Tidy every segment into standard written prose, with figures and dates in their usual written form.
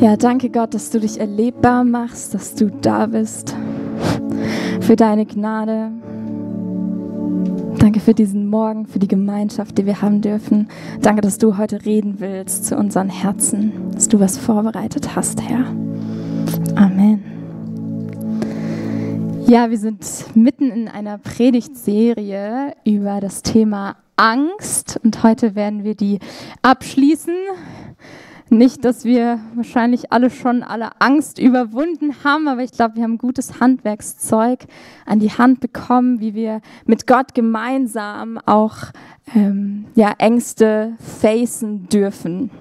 Ja, danke Gott, dass du dich erlebbar machst, dass du da bist. Für deine Gnade. Danke für diesen Morgen, für die Gemeinschaft, die wir haben dürfen. Danke, dass du heute reden willst zu unseren Herzen, dass du was vorbereitet hast, Herr. Amen. Ja, wir sind mitten in einer Predigtserie über das Thema Angst und heute werden wir die abschließen. Nicht, dass wir wahrscheinlich alle Angst überwunden haben, aber ich glaube, wir haben gutes Handwerkszeug an die Hand bekommen, wie wir mit Gott gemeinsam auch Ängste facen dürfen.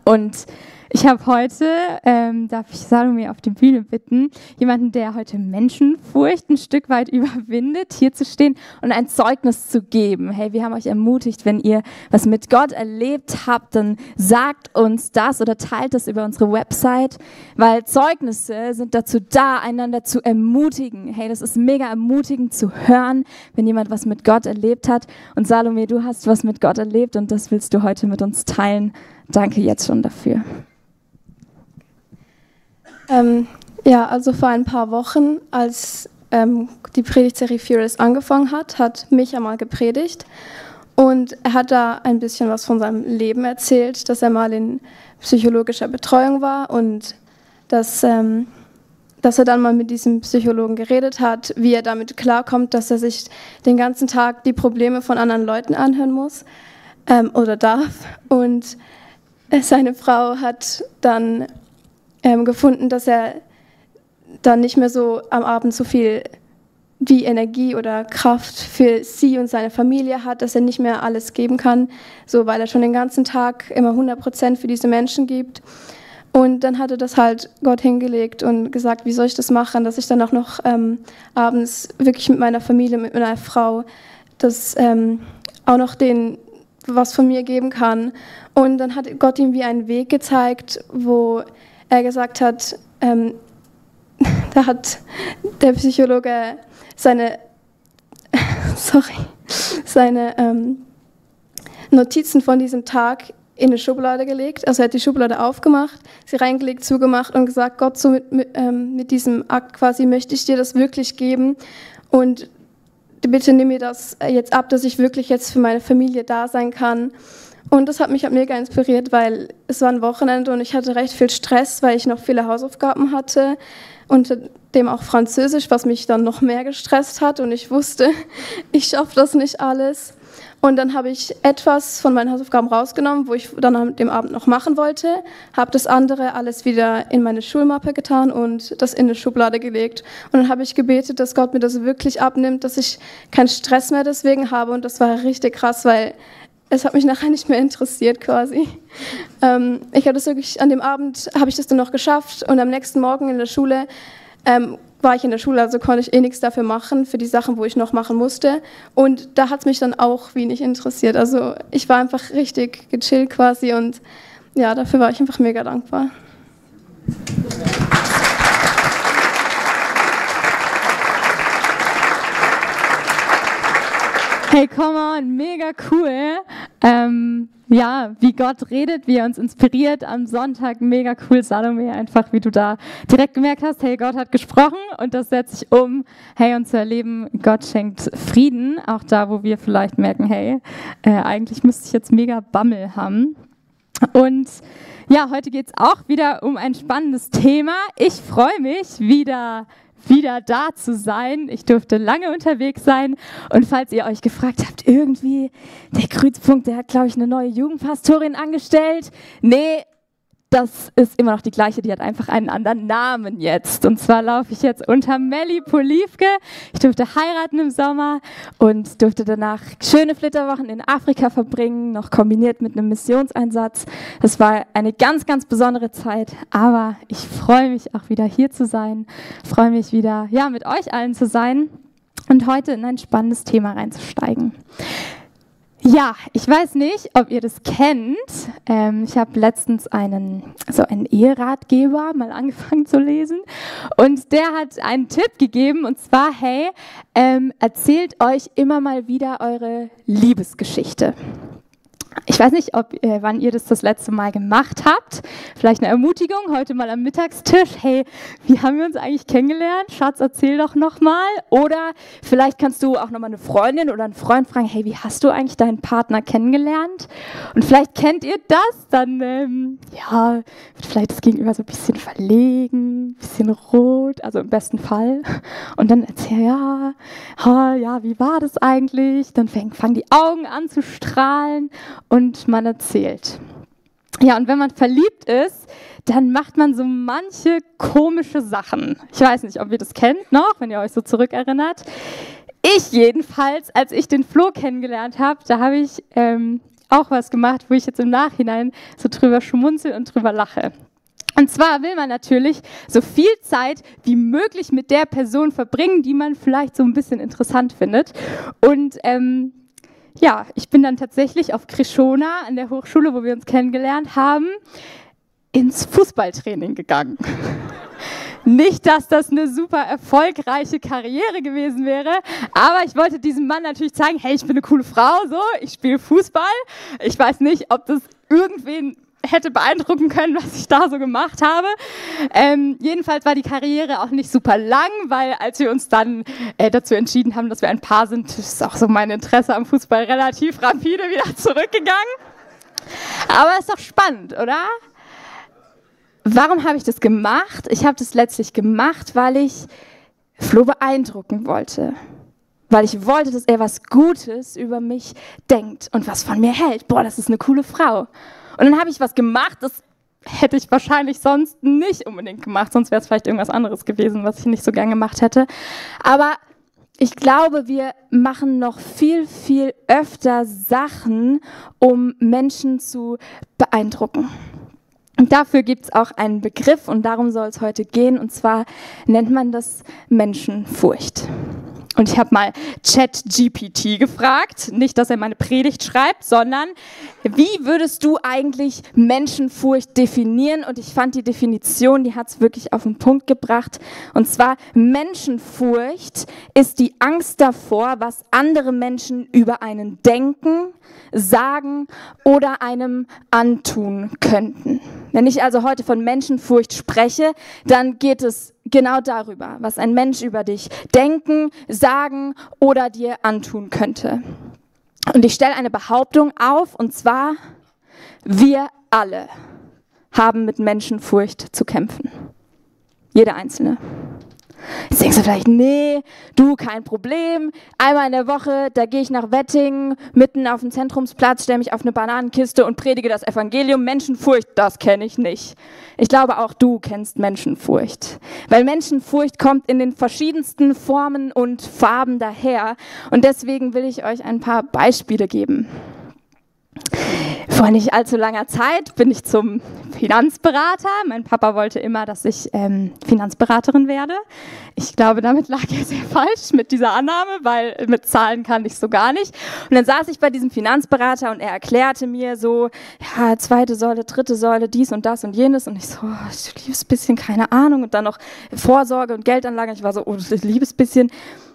Und ich habe heute, darf ich Salome auf die Bühne bitten, jemanden, der heute Menschenfurcht ein Stück weit überwindet, hier zu stehen und ein Zeugnis zu geben. Hey, wir haben euch ermutigt, wenn ihr was mit Gott erlebt habt, dann sagt uns das oder teilt das über unsere Website, weil Zeugnisse sind dazu da, einander zu ermutigen. Hey, das ist mega ermutigend zu hören, wenn jemand was mit Gott erlebt hat. Und Salome, du hast was mit Gott erlebt und das willst du heute mit uns teilen. Danke jetzt schon dafür. Also vor ein paar Wochen, als die Predigtserie Fearless angefangen hat Micha mal gepredigt und er hat da ein bisschen was von seinem Leben erzählt, dass er mal in psychologischer Betreuung war und dass er dann mal mit diesem Psychologen geredet hat, wie er damit klarkommt, dass er sich den ganzen Tag die Probleme von anderen Leuten anhören muss oder darf. Und seine Frau hat dann gefunden, dass er dann nicht mehr so am Abend so viel wie Energie oder Kraft für sie und seine Familie hat, dass er nicht mehr alles geben kann, so weil er schon den ganzen Tag immer 100% für diese Menschen gibt. Und dann hat er das halt Gott hingelegt und gesagt, wie soll ich das machen, dass ich dann auch noch abends wirklich mit meiner Familie, mit meiner Frau, das auch noch denen was von mir geben kann. Und dann hat Gott ihm wie einen Weg gezeigt, wo er gesagt hat, da hat der Psychologe seine Notizen von diesem Tag in eine Schublade gelegt. Also er hat die Schublade aufgemacht, sie reingelegt, zugemacht und gesagt, Gott, so mit diesem Akt quasi möchte ich dir das wirklich geben und bitte nimm mir das jetzt ab, dass ich wirklich jetzt für meine Familie da sein kann. Und das hat mich mega inspiriert, weil es war ein Wochenende und ich hatte recht viel Stress, weil ich noch viele Hausaufgaben hatte, unter dem auch Französisch, was mich dann noch mehr gestresst hat und ich wusste, ich schaffe das nicht alles. Und dann habe ich etwas von meinen Hausaufgaben rausgenommen, wo ich dann an dem Abend noch machen wollte, habe das andere alles wieder in meine Schulmappe getan und das in eine Schublade gelegt. Und dann habe ich gebetet, dass Gott mir das wirklich abnimmt, dass ich keinen Stress mehr deswegen habe und das war richtig krass, weil es hat mich nachher nicht mehr interessiert quasi. Ich habe das wirklich, an dem Abend habe ich das dann noch geschafft und am nächsten Morgen in der Schule war ich in der Schule, also konnte ich nichts dafür machen, für die Sachen, wo ich noch machen musste. Und da hat es mich dann auch wenig interessiert. Also ich war einfach richtig gechillt quasi und ja, dafür war ich einfach mega dankbar. Hey, come on, mega cool. Wie Gott redet, wie er uns inspiriert am Sonntag, mega cool, Salome, einfach wie du da direkt gemerkt hast, hey, Gott hat gesprochen und das setzt sich um, hey, und zu erleben, Gott schenkt Frieden, auch da, wo wir vielleicht merken, hey, eigentlich müsste ich jetzt mega Bammel haben. Und ja, heute geht es auch wieder um ein spannendes Thema. Ich freue mich, wieder da zu sein. Ich durfte lange unterwegs sein und falls ihr euch gefragt habt, irgendwie, der Grünspunkt, der hat, glaube ich, eine neue Jugendpastorin angestellt. Nee, das ist immer noch die gleiche, die hat einfach einen anderen Namen jetzt. Und zwar laufe ich jetzt unter Melli Polivke. Ich durfte heiraten im Sommer und durfte danach schöne Flitterwochen in Afrika verbringen, noch kombiniert mit einem Missionseinsatz. Das war eine ganz, ganz besondere Zeit, aber ich freue mich auch wieder hier zu sein, freue mich wieder mit euch allen zu sein und heute in ein spannendes Thema reinzusteigen. Ja, ich weiß nicht, ob ihr das kennt. Ich habe letztens einen Eheratgeber mal angefangen zu lesen und der hat einen Tipp gegeben und zwar, hey, erzählt euch immer mal wieder eure Liebesgeschichte. Ich weiß nicht, wann ihr das letzte Mal gemacht habt. Vielleicht eine Ermutigung, heute mal am Mittagstisch. Hey, wie haben wir uns eigentlich kennengelernt? Schatz, erzähl doch nochmal. Oder vielleicht kannst du auch nochmal eine Freundin oder einen Freund fragen, hey, wie hast du eigentlich deinen Partner kennengelernt? Und vielleicht kennt ihr das, dann wird vielleicht das Gegenüber so ein bisschen verlegen, ein bisschen rot, also im besten Fall. Und dann erzähl, wie war das eigentlich? Dann fangen die Augen an zu strahlen und man erzählt. Ja, und wenn man verliebt ist, dann macht man so manche komische Sachen. Ich weiß nicht, ob ihr das kennt noch, wenn ihr euch so zurückerinnert. Ich jedenfalls, als ich den Flo kennengelernt habe, da habe ich auch was gemacht, wo ich jetzt im Nachhinein so drüber schmunzel und drüber lache. Und zwar will man natürlich so viel Zeit wie möglich mit der Person verbringen, die man vielleicht so ein bisschen interessant findet. Und ich bin dann tatsächlich auf Krishona an der Hochschule, wo wir uns kennengelernt haben, ins Fußballtraining gegangen. Nicht, dass das eine super erfolgreiche Karriere gewesen wäre, aber ich wollte diesem Mann natürlich zeigen, hey, ich bin eine coole Frau, so, ich spiele Fußball. Ich weiß nicht, ob das irgendwen hätte beeindrucken können, was ich da so gemacht habe. Jedenfalls war die Karriere auch nicht super lang, weil als wir uns dann dazu entschieden haben, dass wir ein Paar sind, ist auch so mein Interesse am Fußball relativ rapide wieder zurückgegangen. Aber ist doch spannend, oder? Warum habe ich das gemacht? Ich habe das letztlich gemacht, weil ich Flo beeindrucken wollte. Weil ich wollte, dass er was Gutes über mich denkt und was von mir hält. Boah, das ist eine coole Frau. Und dann habe ich was gemacht, das hätte ich wahrscheinlich sonst nicht unbedingt gemacht, sonst wäre es vielleicht irgendwas anderes gewesen, was ich nicht so gern gemacht hätte. Aber ich glaube, wir machen noch viel, viel öfter Sachen, um Menschen zu beeindrucken. Und dafür gibt es auch einen Begriff und darum soll es heute gehen, und zwar nennt man das Menschenfurcht. Und ich habe mal ChatGPT gefragt, nicht, dass er meine Predigt schreibt, sondern wie würdest du eigentlich Menschenfurcht definieren? Und ich fand die Definition, die hat es wirklich auf den Punkt gebracht. Und zwar, Menschenfurcht ist die Angst davor, was andere Menschen über einen denken, sagen oder einem antun könnten. Wenn ich also heute von Menschenfurcht spreche, dann geht es genau darüber, was ein Mensch über dich denken, sagen oder dir antun könnte. Und ich stelle eine Behauptung auf, und zwar, wir alle haben mit Menschenfurcht zu kämpfen. Jeder Einzelne. Jetzt denkst du vielleicht, nee, du, kein Problem. Einmal in der Woche, da gehe ich nach Wettingen, mitten auf den Zentrumsplatz, stelle mich auf eine Bananenkiste und predige das Evangelium. Menschenfurcht, das kenne ich nicht. Ich glaube, auch du kennst Menschenfurcht. Weil Menschenfurcht kommt in den verschiedensten Formen und Farben daher. Und deswegen will ich euch ein paar Beispiele geben. Vor nicht allzu langer Zeit bin ich zum Finanzberater. Mein Papa wollte immer, dass ich Finanzberaterin werde. Ich glaube, damit lag er sehr falsch mit dieser Annahme, weil mit Zahlen kann ich so gar nicht. Und dann saß ich bei diesem Finanzberater und er erklärte mir so, ja, 2. Säule, 3. Säule, dies und das und jenes. Und ich so, liebes bisschen, keine Ahnung. Und dann noch Vorsorge und Geldanlage. Ich war so, liebes bisschen.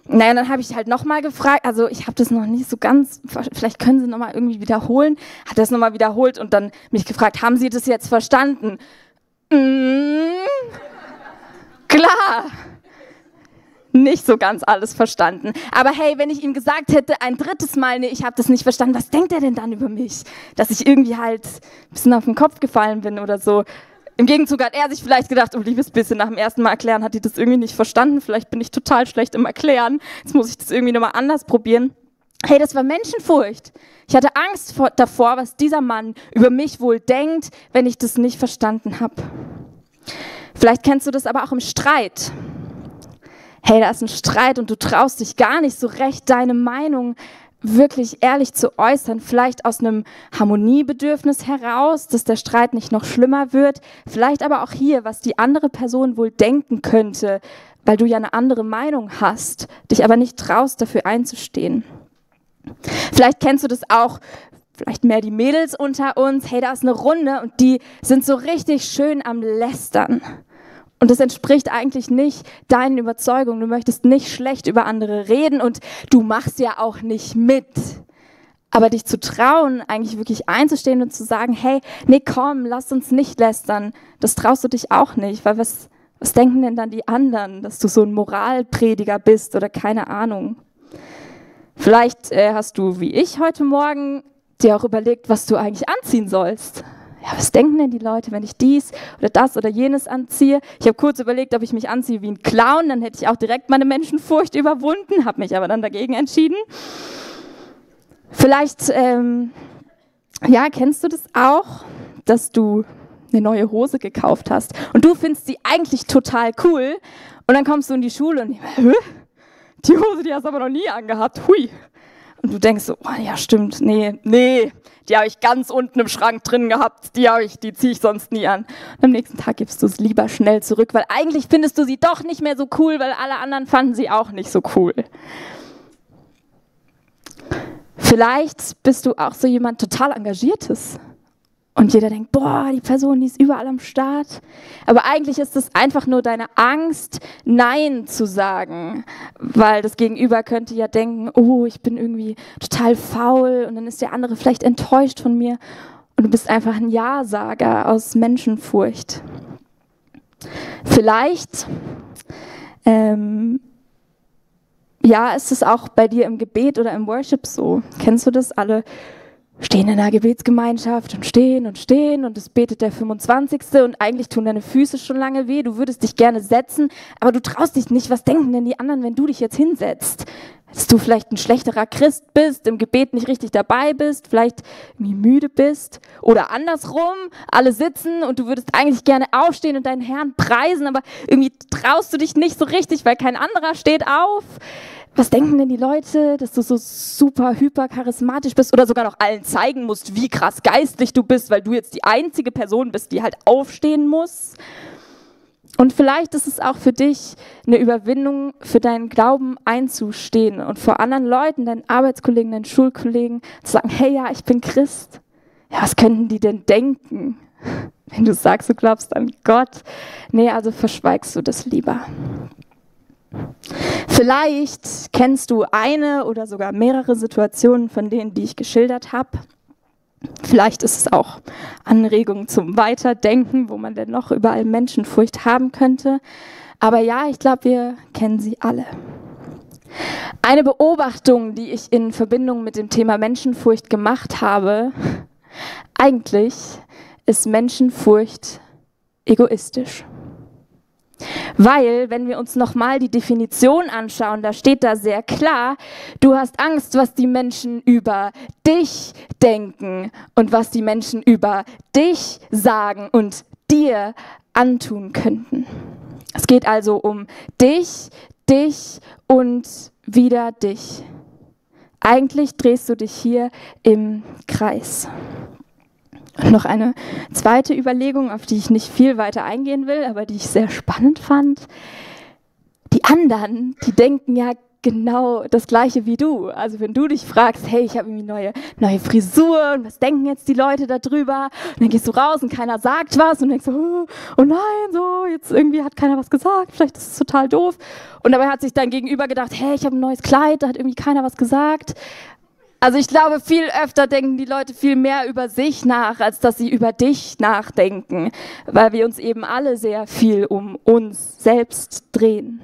Naja, dann habe ich halt nochmal gefragt, also ich habe das noch nicht so ganz, vielleicht können Sie nochmal irgendwie wiederholen, hat das nochmal wiederholt und dann mich gefragt, haben Sie das jetzt verstanden? Klar, nicht so ganz alles verstanden. Aber hey, wenn ich ihm gesagt hätte, ein 3. Mal, nee, ich habe das nicht verstanden, was denkt er denn dann über mich? Dass ich irgendwie halt ein bisschen auf den Kopf gefallen bin oder so. Im Gegenzug hat er sich vielleicht gedacht, liebes bisschen, nach dem 1. Mal erklären hat die das irgendwie nicht verstanden. Vielleicht bin ich total schlecht im Erklären. Jetzt muss ich das irgendwie nochmal anders probieren. Hey, das war Menschenfurcht. Ich hatte Angst davor, was dieser Mann über mich wohl denkt, wenn ich das nicht verstanden habe. Vielleicht kennst du das aber auch im Streit. Hey, da ist ein Streit und du traust dich gar nicht so recht, deine Meinung wirklich ehrlich zu äußern, vielleicht aus einem Harmoniebedürfnis heraus, dass der Streit nicht noch schlimmer wird, vielleicht aber auch hier, was die andere Person wohl denken könnte, weil du ja eine andere Meinung hast, dich aber nicht traust, dafür einzustehen. Vielleicht kennst du das auch, vielleicht mehr die Mädels unter uns, hey, da ist eine Runde und die sind so richtig schön am Lästern. Und das entspricht eigentlich nicht deinen Überzeugungen. Du möchtest nicht schlecht über andere reden und du machst ja auch nicht mit. Aber dich zu trauen, eigentlich wirklich einzustehen und zu sagen, hey, nee, komm, lass uns nicht lästern, das traust du dich auch nicht, weil was denken denn dann die anderen, dass du so ein Moralprediger bist oder keine Ahnung. Vielleicht hast du, wie ich heute Morgen, dir auch überlegt, was du eigentlich anziehen sollst. Ja, was denken denn die Leute, wenn ich dies oder das oder jenes anziehe? Ich habe kurz überlegt, ob ich mich anziehe wie ein Clown, dann hätte ich auch direkt meine Menschenfurcht überwunden, habe mich aber dann dagegen entschieden. Vielleicht, kennst du das auch, dass du eine neue Hose gekauft hast und du findest sie eigentlich total cool und dann kommst du in die Schule und die Hose, die hast du aber noch nie angehabt, hui. Und du denkst so, oh, ja stimmt, nee, die habe ich ganz unten im Schrank drin gehabt, die ziehe ich sonst nie an. Und am nächsten Tag gibst du es lieber schnell zurück, weil eigentlich findest du sie doch nicht mehr so cool, weil alle anderen fanden sie auch nicht so cool. Vielleicht bist du auch so jemand total Engagiertes. Und jeder denkt, boah, die Person, die ist überall am Start. Aber eigentlich ist es einfach nur deine Angst, Nein zu sagen. Weil das Gegenüber könnte ja denken, oh, ich bin irgendwie total faul. Und dann ist der andere vielleicht enttäuscht von mir. Und du bist einfach ein Ja-Sager aus Menschenfurcht. Vielleicht, ist es auch bei dir im Gebet oder im Worship so. Kennst du das? Alle stehen in einer Gebetsgemeinschaft und stehen und es betet der 25. und eigentlich tun deine Füße schon lange weh. Du würdest dich gerne setzen, aber du traust dich nicht. Was denken denn die anderen, wenn du dich jetzt hinsetzt? Dass du vielleicht ein schlechterer Christ bist, im Gebet nicht richtig dabei bist, vielleicht irgendwie müde bist oder andersrum, alle sitzen und du würdest eigentlich gerne aufstehen und deinen Herrn preisen, aber irgendwie traust du dich nicht so richtig, weil kein anderer steht auf. Was denken denn die Leute, dass du so super hyper charismatisch bist oder sogar noch allen zeigen musst, wie krass geistlich du bist, weil du jetzt die einzige Person bist, die halt aufstehen muss? Und vielleicht ist es auch für dich eine Überwindung, für deinen Glauben einzustehen und vor anderen Leuten, deinen Arbeitskollegen, deinen Schulkollegen zu sagen, hey, ja, ich bin Christ. Ja, was könnten die denn denken, wenn du sagst, du glaubst an Gott? Nee, also verschweigst du das lieber. Vielleicht kennst du eine oder sogar mehrere Situationen von denen, die ich geschildert habe. Vielleicht ist es auch Anregung zum Weiterdenken, wo man denn noch überall Menschenfurcht haben könnte. Aber ja, ich glaube, wir kennen sie alle. Eine Beobachtung, die ich in Verbindung mit dem Thema Menschenfurcht gemacht habe, eigentlich ist Menschenfurcht egoistisch. Weil, wenn wir uns nochmal die Definition anschauen, da steht da sehr klar, du hast Angst, was die Menschen über dich denken und was die Menschen über dich sagen und dir antun könnten. Es geht also um dich und wieder dich. Eigentlich drehst du dich hier im Kreis. Und noch eine zweite Überlegung, auf die ich nicht viel weiter eingehen will, aber die ich sehr spannend fand. Die anderen, die denken ja genau das Gleiche wie du. Also wenn du dich fragst, hey, ich habe irgendwie neue Frisur und was denken jetzt die Leute darüber? Und dann gehst du raus und keiner sagt was und denkst so, oh nein, so, jetzt irgendwie hat keiner was gesagt, vielleicht ist es total doof. Und dabei hat sich dein Gegenüber gedacht, hey, ich habe ein neues Kleid, da hat irgendwie keiner was gesagt. Also ich glaube, viel öfter denken die Leute viel mehr über sich nach, als dass sie über dich nachdenken, weil wir uns eben alle sehr viel um uns selbst drehen.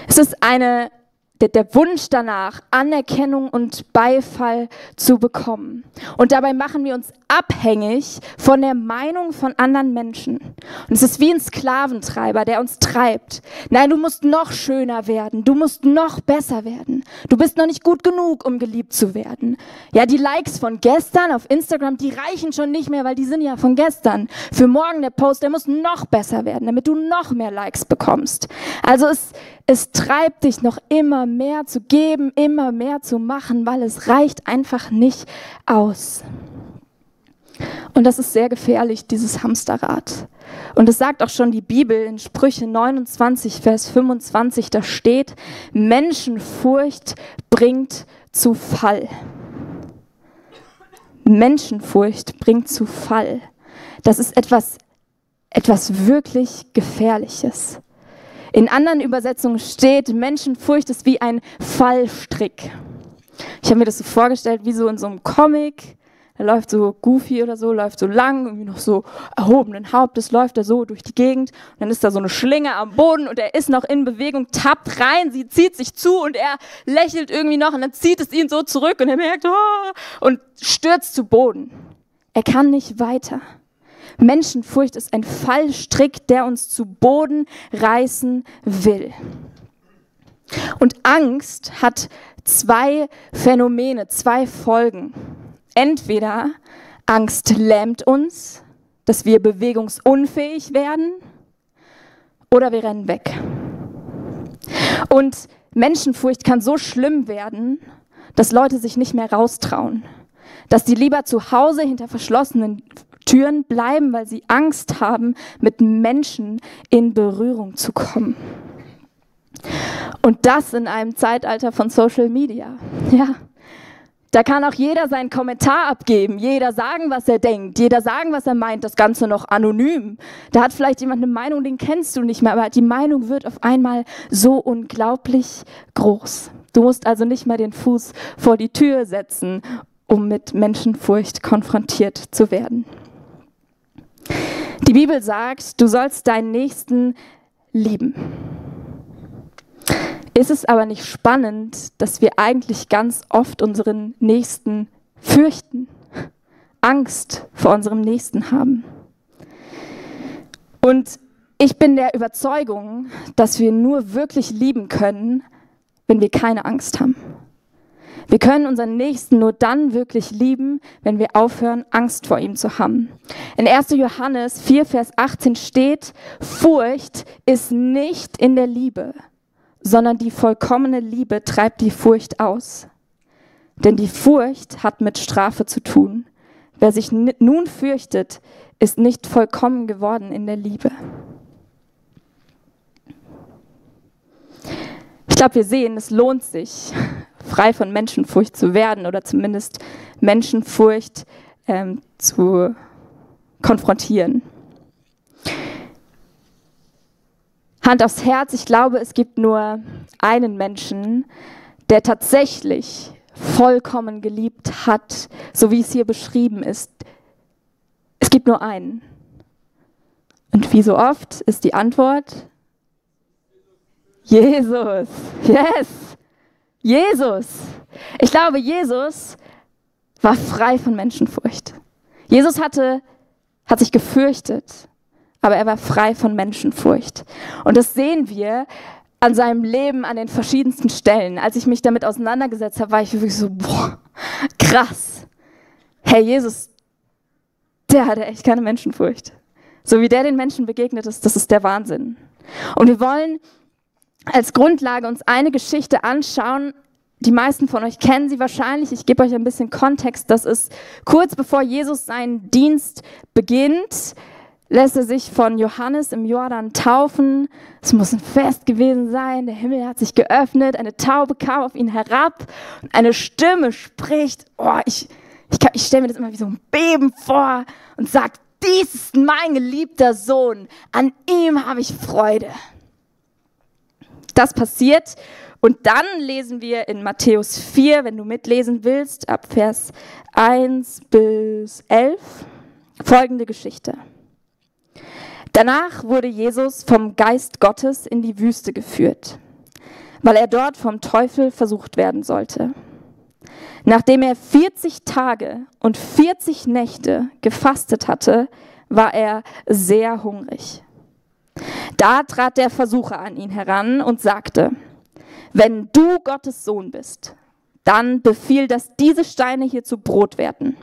Es ist der Wunsch danach, Anerkennung und Beifall zu bekommen. Und dabei machen wir uns abhängig von der Meinung von anderen Menschen. Und es ist wie ein Sklaventreiber, der uns treibt. Nein, du musst noch schöner werden, du musst noch besser werden. Du bist noch nicht gut genug, um geliebt zu werden. Ja, die Likes von gestern auf Instagram, die reichen schon nicht mehr, weil die sind ja von gestern. Für morgen der Post, der muss noch besser werden, damit du noch mehr Likes bekommst. Also es treibt dich noch immer mehr zu geben, immer mehr zu machen, weil es reicht einfach nicht aus. Und das ist sehr gefährlich, dieses Hamsterrad. Und es sagt auch schon die Bibel in Sprüche 29, Vers 25, da steht, Menschenfurcht bringt zu Fall. Menschenfurcht bringt zu Fall. Das ist etwas wirklich Gefährliches. In anderen Übersetzungen steht, Menschenfurcht ist wie ein Fallstrick. Ich habe mir das so vorgestellt, wie so in so einem Comic. Da läuft so Goofy oder so, läuft so lang, irgendwie noch so erhobenen Hauptes, läuft er so durch die Gegend. Und dann ist da so eine Schlinge am Boden und er ist noch in Bewegung, tappt rein, sie zieht sich zu und er lächelt irgendwie noch und dann zieht es ihn so zurück und er merkt, oh, und stürzt zu Boden. Er kann nicht weiter. Menschenfurcht ist ein Fallstrick, der uns zu Boden reißen will. Und Angst hat 2 Phänomene, 2 Folgen. Entweder Angst lähmt uns, dass wir bewegungsunfähig werden, oder wir rennen weg. Und Menschenfurcht kann so schlimm werden, dass Leute sich nicht mehr raustrauen, dass sie lieber zu Hause hinter verschlossenen Türen bleiben, weil sie Angst haben, mit Menschen in Berührung zu kommen. Und das in einem Zeitalter von Social Media. Ja. Da kann auch jeder seinen Kommentar abgeben, jeder sagen, was er denkt, jeder sagen, was er meint, das Ganze noch anonym. Da hat vielleicht jemand eine Meinung, den kennst du nicht mehr, aber die Meinung wird auf einmal so unglaublich groß. Du musst also nicht mal den Fuß vor die Tür setzen, um mit Menschenfurcht konfrontiert zu werden. Die Bibel sagt, du sollst deinen Nächsten lieben. Ist es aber nicht spannend, dass wir eigentlich ganz oft unseren Nächsten fürchten, Angst vor unserem Nächsten haben? Und ich bin der Überzeugung, dass wir nur wirklich lieben können, wenn wir keine Angst haben. Wir können unseren Nächsten nur dann wirklich lieben, wenn wir aufhören, Angst vor ihm zu haben. In 1. Johannes 4, Vers 18 steht, Furcht ist nicht in der Liebe, sondern die vollkommene Liebe treibt die Furcht aus. Denn die Furcht hat mit Strafe zu tun. Wer sich nun fürchtet, ist nicht vollkommen geworden in der Liebe. Ich glaube, wir sehen, es lohnt sich, frei von Menschenfurcht zu werden oder zumindest Menschenfurcht zu konfrontieren. Hand aufs Herz, ich glaube, es gibt nur einen Menschen, der tatsächlich vollkommen geliebt hat, so wie es hier beschrieben ist. Es gibt nur einen. Und wie so oft ist die Antwort Jesus. Yes! Jesus! Ich glaube, Jesus war frei von Menschenfurcht. Jesus hat sich gefürchtet, aber er war frei von Menschenfurcht. Und das sehen wir an seinem Leben an den verschiedensten Stellen. Als ich mich damit auseinandergesetzt habe, war ich wirklich so, boah, krass. Hey, Jesus, der hatte echt keine Menschenfurcht. So wie der den Menschen begegnet ist, das ist der Wahnsinn. Und wir wollen als Grundlage uns eine Geschichte anschauen. Die meisten von euch kennen sie wahrscheinlich. Ich gebe euch ein bisschen Kontext. Das ist kurz bevor Jesus seinen Dienst beginnt, lässt er sich von Johannes im Jordan taufen. Es muss ein Fest gewesen sein. Der Himmel hat sich geöffnet. Eine Taube kam auf ihn herab. Und eine Stimme spricht. Oh, ich stelle mir das immer wie so ein Beben vor und sagt, dies ist mein geliebter Sohn. An ihm habe ich Freude. Das passiert. Und dann lesen wir in Matthäus 4, wenn du mitlesen willst, ab Vers 1 bis 11, folgende Geschichte. Danach wurde Jesus vom Geist Gottes in die Wüste geführt, weil er dort vom Teufel versucht werden sollte. Nachdem er 40 Tage und 40 Nächte gefastet hatte, war er sehr hungrig. Da trat der Versucher an ihn heran und sagte, wenn du Gottes Sohn bist, dann befiehl, dass diese Steine hier zu Brot werden.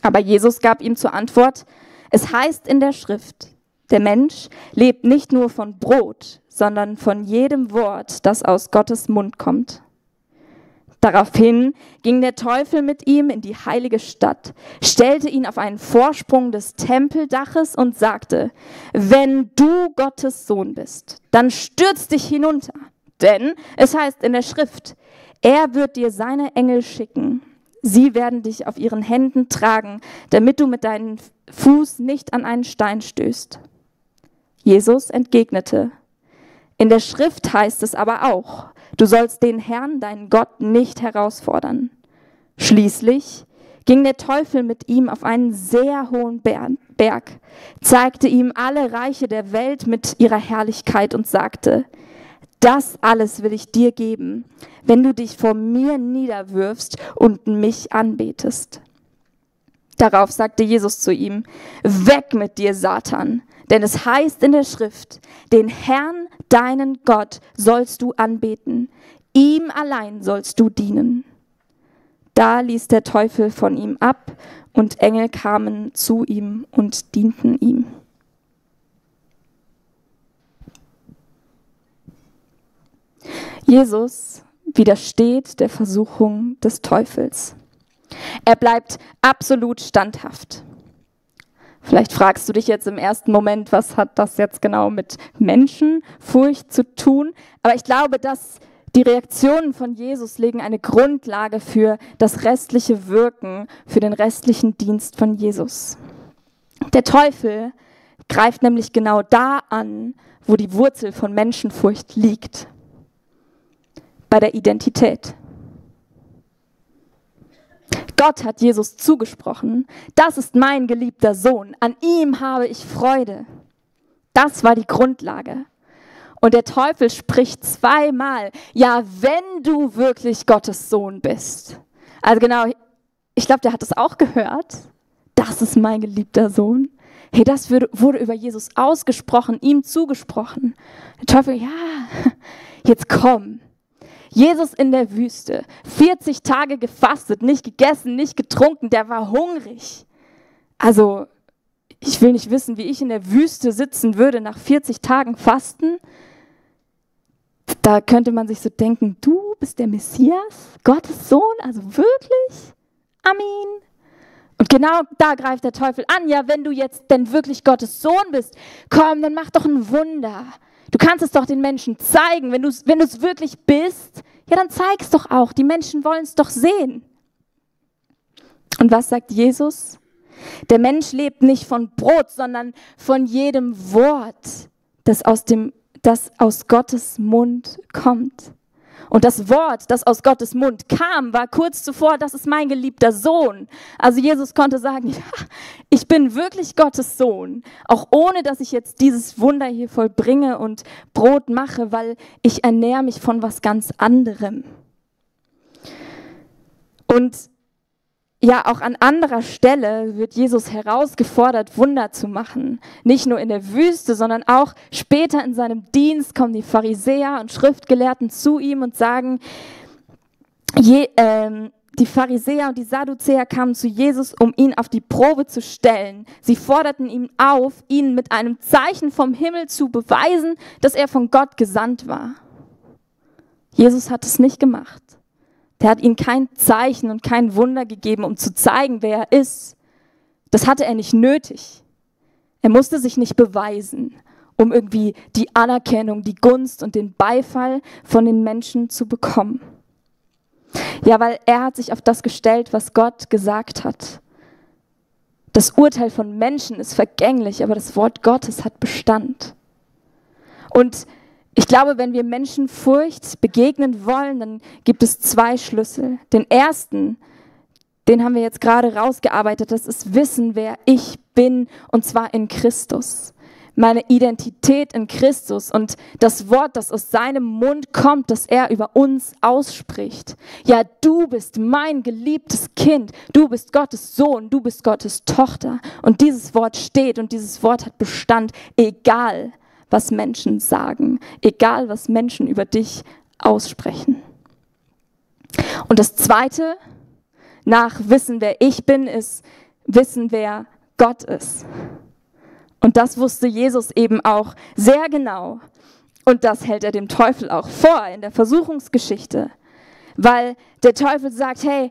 Aber Jesus gab ihm zur Antwort, es heißt in der Schrift, der Mensch lebt nicht nur von Brot, sondern von jedem Wort, das aus Gottes Mund kommt. Daraufhin ging der Teufel mit ihm in die heilige Stadt, stellte ihn auf einen Vorsprung des Tempeldaches und sagte, wenn du Gottes Sohn bist, dann stürz dich hinunter. Denn es heißt in der Schrift, er wird dir seine Engel schicken. Sie werden dich auf ihren Händen tragen, damit du mit deinem Fuß nicht an einen Stein stößt. Jesus entgegnete, in der Schrift heißt es aber auch, Du sollst den Herrn, deinen Gott, nicht herausfordern. Schließlich ging der Teufel mit ihm auf einen sehr hohen Berg, zeigte ihm alle Reiche der Welt mit ihrer Herrlichkeit und sagte: Das alles will ich dir geben, wenn du dich vor mir niederwirfst und mich anbetest. Darauf sagte Jesus zu ihm: Weg mit dir, Satan, denn es heißt in der Schrift: Den Herrn, deinen Gott, sollst du anbeten, ihm allein sollst du dienen. Da ließ der Teufel von ihm ab und Engel kamen zu ihm und dienten ihm. Jesus widersteht der Versuchung des Teufels. Er bleibt absolut standhaft. Vielleicht fragst du dich jetzt im ersten Moment, was hat das jetzt genau mit Menschenfurcht zu tun? Aber ich glaube, dass die Reaktionen von Jesus legen eine Grundlage für das restliche Wirken, für den restlichen Dienst von Jesus. Der Teufel greift nämlich genau da an, wo die Wurzel von Menschenfurcht liegt. Bei der Identität. Gott hat Jesus zugesprochen: Das ist mein geliebter Sohn, an ihm habe ich Freude. Das war die Grundlage. Und der Teufel spricht zweimal: Ja, wenn du wirklich Gottes Sohn bist. Also genau, ich glaube, der hat es auch gehört. Das ist mein geliebter Sohn. Hey, das wurde über Jesus ausgesprochen, ihm zugesprochen. Der Teufel: Ja, jetzt komm. Jesus in der Wüste, 40 Tage gefastet, nicht gegessen, nicht getrunken, der war hungrig. Also, ich will nicht wissen, wie ich in der Wüste sitzen würde nach 40 Tagen Fasten. Da könnte man sich so denken: Du bist der Messias, Gottes Sohn, also wirklich? Amen. Und genau da greift der Teufel an: Ja, wenn du jetzt denn wirklich Gottes Sohn bist, komm, dann mach doch ein Wunder. Du kannst es doch den Menschen zeigen. Wenn du es wirklich bist, ja, dann zeig es doch auch. Die Menschen wollen es doch sehen. Und was sagt Jesus? Der Mensch lebt nicht von Brot, sondern von jedem Wort, das aus Gottes Mund kommt. Und das Wort, das aus Gottes Mund kam, war kurz zuvor: Das ist mein geliebter Sohn. Also Jesus konnte sagen: Ja, ich bin wirklich Gottes Sohn, auch ohne, dass ich jetzt dieses Wunder hier vollbringe und Brot mache, weil ich ernähre mich von was ganz anderem. Und ja, auch an anderer Stelle wird Jesus herausgefordert, Wunder zu machen. Nicht nur in der Wüste, sondern auch später in seinem Dienst kommen die Pharisäer und Schriftgelehrten zu ihm und sagen, die Pharisäer und die Sadduzäer kamen zu Jesus, um ihn auf die Probe zu stellen. Sie forderten ihn auf, ihn mit einem Zeichen vom Himmel zu beweisen, dass er von Gott gesandt war. Jesus hat es nicht gemacht. Der hat ihnen kein Zeichen und kein Wunder gegeben, um zu zeigen, wer er ist. Das hatte er nicht nötig. Er musste sich nicht beweisen, um irgendwie die Anerkennung, die Gunst und den Beifall von den Menschen zu bekommen. Ja, weil er hat sich auf das gestellt, was Gott gesagt hat. Das Urteil von Menschen ist vergänglich, aber das Wort Gottes hat Bestand. Und ich glaube, wenn wir Menschenfurcht begegnen wollen, dann gibt es zwei Schlüssel. Den ersten, den haben wir jetzt gerade rausgearbeitet, das ist Wissen, wer ich bin, und zwar in Christus. Meine Identität in Christus und das Wort, das aus seinem Mund kommt, das er über uns ausspricht. Ja, du bist mein geliebtes Kind, du bist Gottes Sohn, du bist Gottes Tochter. Und dieses Wort steht und dieses Wort hat Bestand, egal was Menschen sagen, egal was Menschen über dich aussprechen. Und das Zweite, nach Wissen, wer ich bin, ist Wissen, wer Gott ist. Und das wusste Jesus eben auch sehr genau. Und das hält er dem Teufel auch vor in der Versuchungsgeschichte. Weil der Teufel sagt, hey,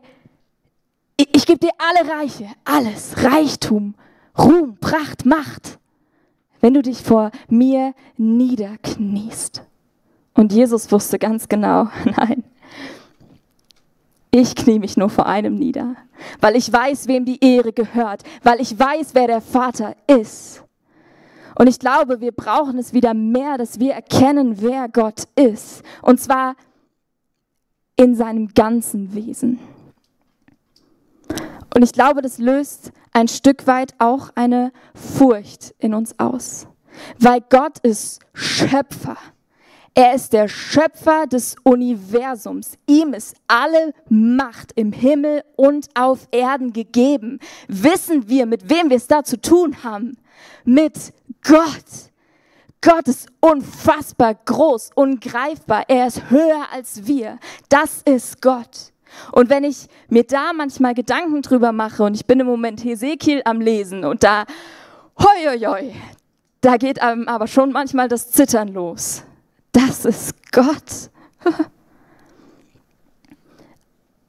ich gebe dir alle Reiche, alles, Reichtum, Ruhm, Pracht, Macht, wenn du dich vor mir niederkniest. Und Jesus wusste ganz genau, nein, ich knie mich nur vor einem nieder, weil ich weiß, wem die Ehre gehört, weil ich weiß, wer der Vater ist. Und ich glaube, wir brauchen es wieder mehr, dass wir erkennen, wer Gott ist. Und zwar in seinem ganzen Wesen. Und ich glaube, das löst ein Stück weit auch eine Furcht in uns aus. Weil Gott ist Schöpfer. Er ist der Schöpfer des Universums. Ihm ist alle Macht im Himmel und auf Erden gegeben. Wissen wir, mit wem wir es da zu tun haben? Mit Gott. Gott ist unfassbar groß, ungreifbar. Er ist höher als wir. Das ist Gott. Und wenn ich mir da manchmal Gedanken drüber mache und ich bin im Moment Hesekiel am Lesen und da, hoi, hoi, hoi, da geht einem aber schon manchmal das Zittern los. Das ist Gott.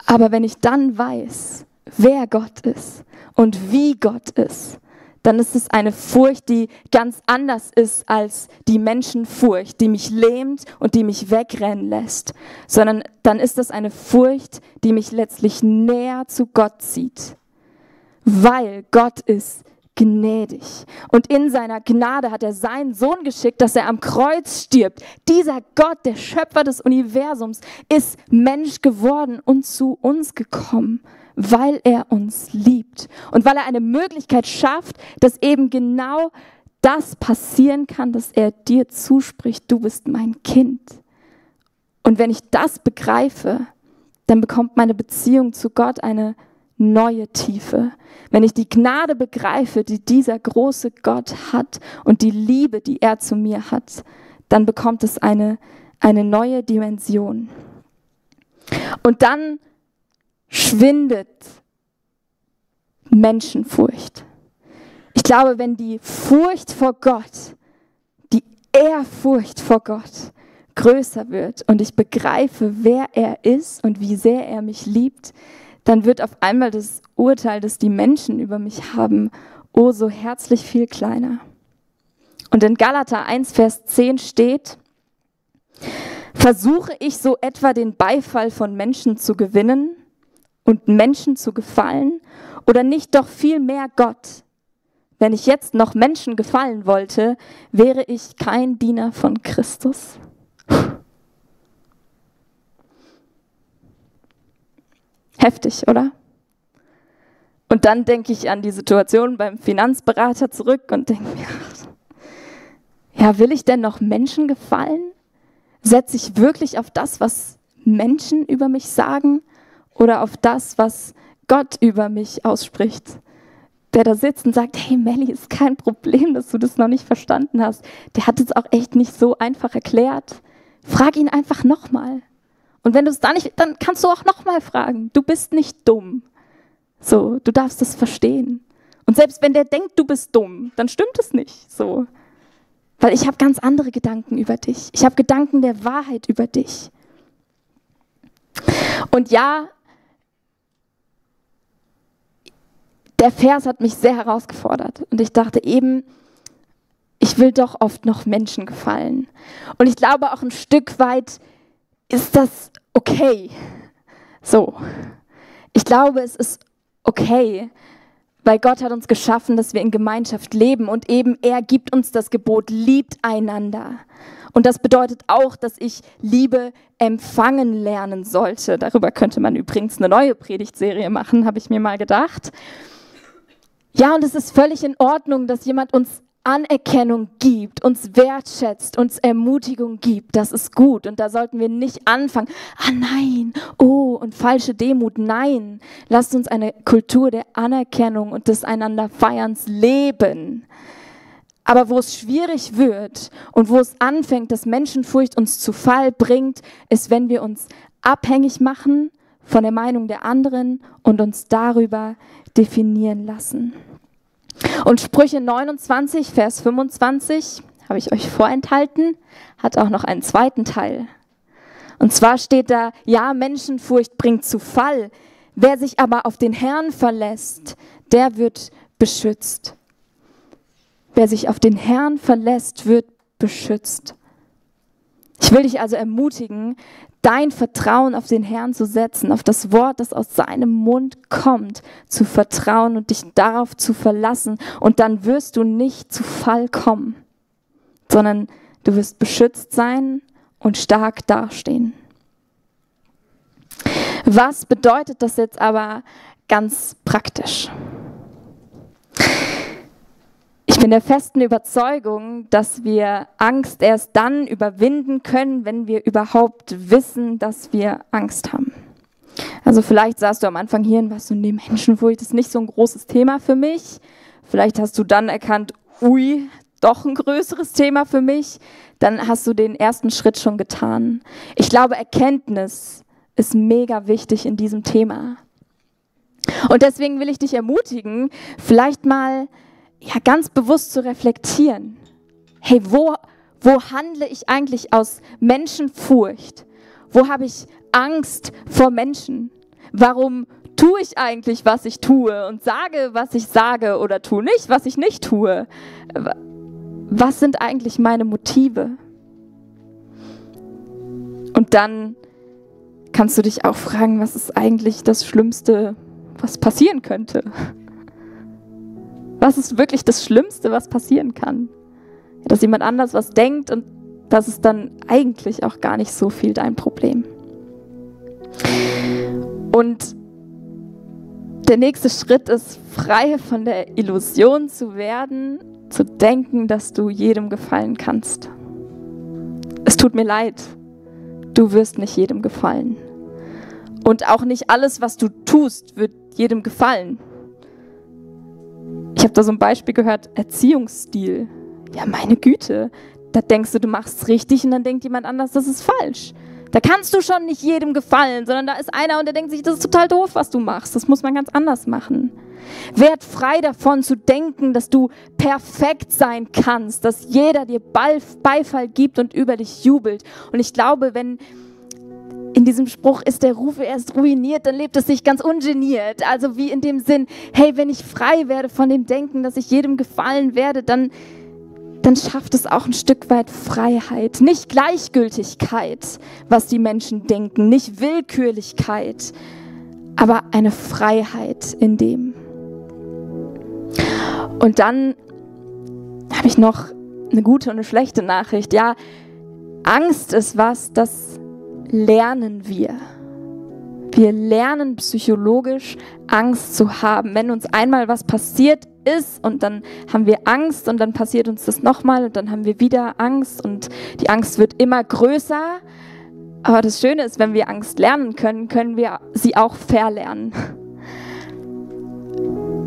Aber wenn ich dann weiß, wer Gott ist und wie Gott ist, dann ist es eine Furcht, die ganz anders ist als die Menschenfurcht, die mich lähmt und die mich wegrennen lässt, sondern dann ist das eine Furcht, die mich letztlich näher zu Gott zieht, weil Gott ist gnädig. Und in seiner Gnade hat er seinen Sohn geschickt, dass er am Kreuz stirbt. Dieser Gott, der Schöpfer des Universums, ist Mensch geworden und zu uns gekommen, weil er uns liebt und weil er eine Möglichkeit schafft, dass eben genau das passieren kann, dass er dir zuspricht, du bist mein Kind. Und wenn ich das begreife, dann bekommt meine Beziehung zu Gott eine neue Tiefe. Wenn ich die Gnade begreife, die dieser große Gott hat und die Liebe, die er zu mir hat, dann bekommt es eine neue Dimension. Und dann schwindet Menschenfurcht. Ich glaube, wenn die Furcht vor Gott, die Ehrfurcht vor Gott größer wird und ich begreife, wer er ist und wie sehr er mich liebt, dann wird auf einmal das Urteil, das die Menschen über mich haben, oh so herzlich viel kleiner. Und in Galater 1, Vers 10 steht: Versuche ich so etwa den Beifall von Menschen zu gewinnen und Menschen zu gefallen oder nicht doch viel mehr Gott? Wenn ich jetzt noch Menschen gefallen wollte, wäre ich kein Diener von Christus. Heftig, oder? Und dann denke ich an die Situation beim Finanzberater zurück und denke mir, ja, will ich denn noch Menschen gefallen? Setze ich wirklich auf das, was Menschen über mich sagen oder auf das, was Gott über mich ausspricht? Der da sitzt und sagt, hey Melli, ist kein Problem, dass du das noch nicht verstanden hast. Der hat es auch echt nicht so einfach erklärt. Frag ihn einfach nochmal. Und wenn du es da nicht, dann kannst du auch nochmal fragen. Du bist nicht dumm. So, du darfst es verstehen. Und selbst wenn der denkt, du bist dumm, dann stimmt es nicht so. Weil ich habe ganz andere Gedanken über dich. Ich habe Gedanken der Wahrheit über dich. Und ja, der Vers hat mich sehr herausgefordert. Und ich dachte eben, ich will doch oft noch Menschen gefallen. Und ich glaube auch ein Stück weit ist das okay. So. Ich glaube, es ist okay, weil Gott hat uns geschaffen, dass wir in Gemeinschaft leben und eben er gibt uns das Gebot, liebt einander. Und das bedeutet auch, dass ich Liebe empfangen lernen sollte. Darüber könnte man übrigens eine neue Predigtserie machen, habe ich mir mal gedacht. Ja, und es ist völlig in Ordnung, dass jemand uns Anerkennung gibt, uns wertschätzt, uns Ermutigung gibt. Das ist gut und da sollten wir nicht anfangen, nein, oh, und falsche Demut. Nein, lasst uns eine Kultur der Anerkennung und des Einanderfeierns leben. Aber wo es schwierig wird und wo es anfängt, dass Menschenfurcht uns zu Fall bringt, ist, wenn wir uns abhängig machen von der Meinung der anderen und uns darüber definieren lassen. Und Sprüche 29, Vers 25, habe ich euch vorenthalten, hat auch noch einen zweiten Teil. Und zwar steht da, ja, Menschenfurcht bringt zu Fall. Wer sich aber auf den Herrn verlässt, der wird beschützt. Wer sich auf den Herrn verlässt, wird beschützt. Ich will dich also ermutigen, dein Vertrauen auf den Herrn zu setzen, auf das Wort, das aus seinem Mund kommt, zu vertrauen und dich darauf zu verlassen. Und dann wirst du nicht zu Fall kommen, sondern du wirst beschützt sein und stark dastehen. Was bedeutet das jetzt aber ganz praktisch? Ich bin der festen Überzeugung, dass wir Angst erst dann überwinden können, wenn wir überhaupt wissen, dass wir Angst haben. Also vielleicht saßt du am Anfang hier und warst so, nee, Menschenfurcht ist nicht so ein großes Thema für mich. Vielleicht hast du dann erkannt, ui, doch ein größeres Thema für mich. Dann hast du den ersten Schritt schon getan. Ich glaube, Erkenntnis ist mega wichtig in diesem Thema. Und deswegen will ich dich ermutigen, vielleicht mal ganz bewusst zu reflektieren. Hey, wo handle ich eigentlich aus Menschenfurcht? Wo habe ich Angst vor Menschen? Warum tue ich eigentlich, was ich tue und sage, was ich sage oder tue nicht, was ich nicht tue? Was sind eigentlich meine Motive? Und dann kannst du dich auch fragen, was ist eigentlich das Schlimmste, was passieren könnte? Was ist wirklich das Schlimmste, was passieren kann? Dass jemand anders was denkt und das ist dann eigentlich auch gar nicht so viel dein Problem. Und der nächste Schritt ist, frei von der Illusion zu werden, zu denken, dass du jedem gefallen kannst. Es tut mir leid, du wirst nicht jedem gefallen. Und auch nicht alles, was du tust, wird jedem gefallen. Ich habe da so ein Beispiel gehört, Erziehungsstil. Ja, meine Güte, da denkst du machst es richtig und dann denkt jemand anders, das ist falsch. Da kannst du schon nicht jedem gefallen, sondern da ist einer und der denkt sich, das ist total doof, was du machst. Das muss man ganz anders machen. Werd frei davon zu denken, dass du perfekt sein kannst, dass jeder dir Beifall gibt und über dich jubelt. Und ich glaube, wenn in diesem Spruch ist der Ruf erst ruiniert, dann lebt es sich ganz ungeniert. Also wie in dem Sinn, hey, wenn ich frei werde von dem Denken, dass ich jedem gefallen werde, dann schafft es auch ein Stück weit Freiheit. Nicht Gleichgültigkeit, was die Menschen denken, nicht Willkürlichkeit, aber eine Freiheit in dem. Und dann habe ich noch eine gute und eine schlechte Nachricht. Ja, Angst ist was, das lernen wir. Wir lernen psychologisch Angst zu haben. Wenn uns einmal was passiert ist und dann haben wir Angst und dann passiert uns das nochmal und dann haben wir wieder Angst und die Angst wird immer größer. Aber das Schöne ist, wenn wir Angst lernen können, können wir sie auch verlernen.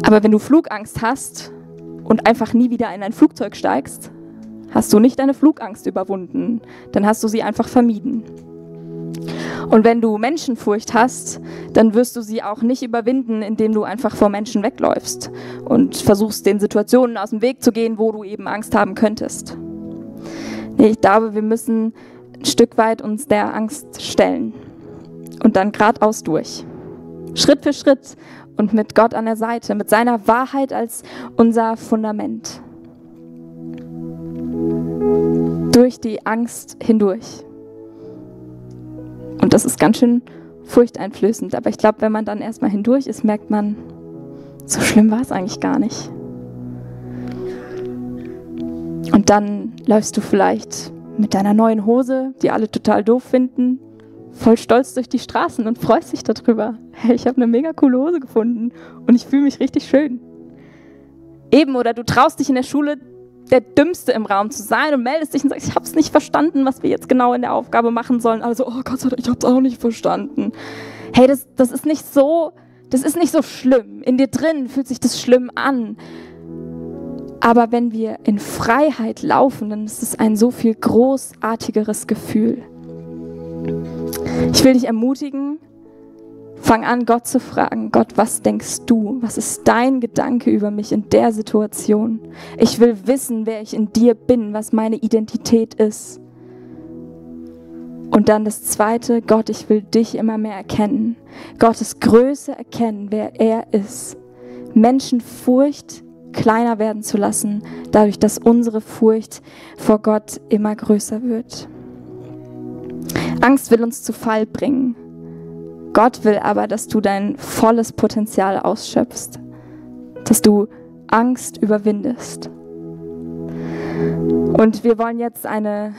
Aber wenn du Flugangst hast und einfach nie wieder in ein Flugzeug steigst, hast du nicht deine Flugangst überwunden. Dann hast du sie einfach vermieden. Und wenn du Menschenfurcht hast, dann wirst du sie auch nicht überwinden, indem du einfach vor Menschen wegläufst und versuchst, den Situationen aus dem Weg zu gehen, wo du eben Angst haben könntest. Nee, ich glaube, wir müssen ein Stück weit uns der Angst stellen und dann geradeaus durch. Schritt für Schritt und mit Gott an der Seite, mit seiner Wahrheit als unser Fundament. Durch die Angst hindurch. Und das ist ganz schön furchteinflößend. Aber ich glaube, wenn man dann erstmal hindurch ist, merkt man, so schlimm war es eigentlich gar nicht. Und dann läufst du vielleicht mit deiner neuen Hose, die alle total doof finden, voll stolz durch die Straßen und freust dich darüber. Hey, ich habe eine mega coole Hose gefunden und ich fühle mich richtig schön. Eben, oder du traust dich in der Schule, der Dümmste im Raum zu sein und meldest dich und sagst, ich habe es nicht verstanden, was wir jetzt genau in der Aufgabe machen sollen. Also, oh Gott sei Dank, ich habe es auch nicht verstanden. Hey, das ist nicht so schlimm. In dir drin fühlt sich das schlimm an. Aber wenn wir in Freiheit laufen, dann ist es ein so viel großartigeres Gefühl. Ich will dich ermutigen, fang an, Gott zu fragen. Gott, was denkst du? Was ist dein Gedanke über mich in der Situation? Ich will wissen, wer ich in dir bin, was meine Identität ist. Und dann das Zweite, Gott, ich will dich immer mehr erkennen. Gottes Größe erkennen, wer er ist. Menschenfurcht kleiner werden zu lassen, dadurch, dass unsere Furcht vor Gott immer größer wird. Angst will uns zu Fall bringen. Gott will aber, dass du dein volles Potenzial ausschöpfst, dass du Angst überwindest. Und wir wollen jetzt eine